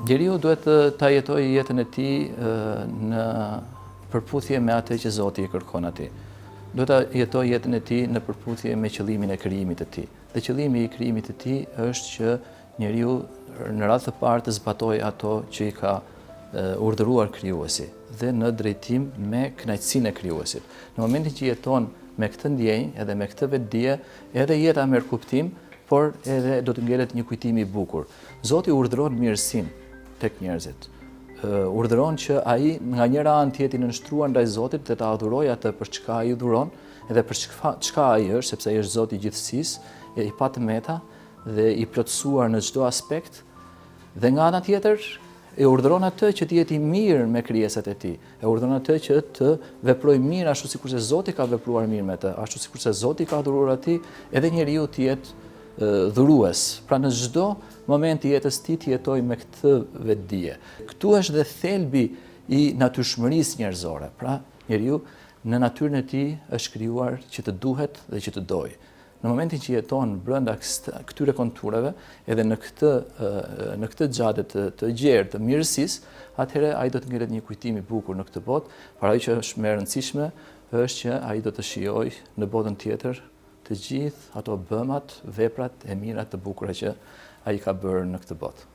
Njeriu duhet ta jetojë jetën e tij në përputhje me atë që Zoti i kërkon atij. Duhet ta jetojë jetën e tij në përputhje me qëllimin e krijimit të tij. Dhe qëllimi i krijimit të tij është që njeriu në radhë të parë të zbatojë ato që i ka urdhëruar krijuesi dhe në drejtim me kënaqësinë e krijuesit. Në momentin që jeton me këtë ndjenjë edhe me këtë vetëdije, edhe jeta merr kuptim, por edhe do të ngelet një kujtim i bukur. Zoti urdhëron mirësinë tek njerëzit. Urdhëron që ai nga njëra anë të jetë i nënshtruar ndaj Zotit dhe ta adhurojë atë për çka ai dhuron, edhe për çka çka ai është, sepse ai është Zoti i gjithësisë, e i pa të meta dhe i plotësuar në çdo aspekt. Dhe nga ana tjetër, e urdhëron atë që të jetë i mirë me krijesat e tij. E urdhëron atë që të veprojë mirë ashtu sikurse Zoti ka vepruar mirë me të, ashtu sikurse Zoti ka dhuruar atij, edhe njeriu të jetë dhurues. Pra në çdo moment të jetës tij të jetojë me këtë vetëdije. Këtu është dhe thelbi i natyrshmërisë njerëzore. Pra, njeriu në natyrën e tij është krijuar që të duhet dhe që të dojë. Në momentin që jeton brenda këtyre kontureve, edhe në këtë në këtë xhade të, të gjerë të mirësisë, atëherë ai do të ngelet një kujtim i bukur në këtë botë, por ajo që është më e rëndësishme është që ai do të shijojë në botën tjetër të gjithë ato bëmat, veprat e mira të bukura që ai ka bërë në këtë botë.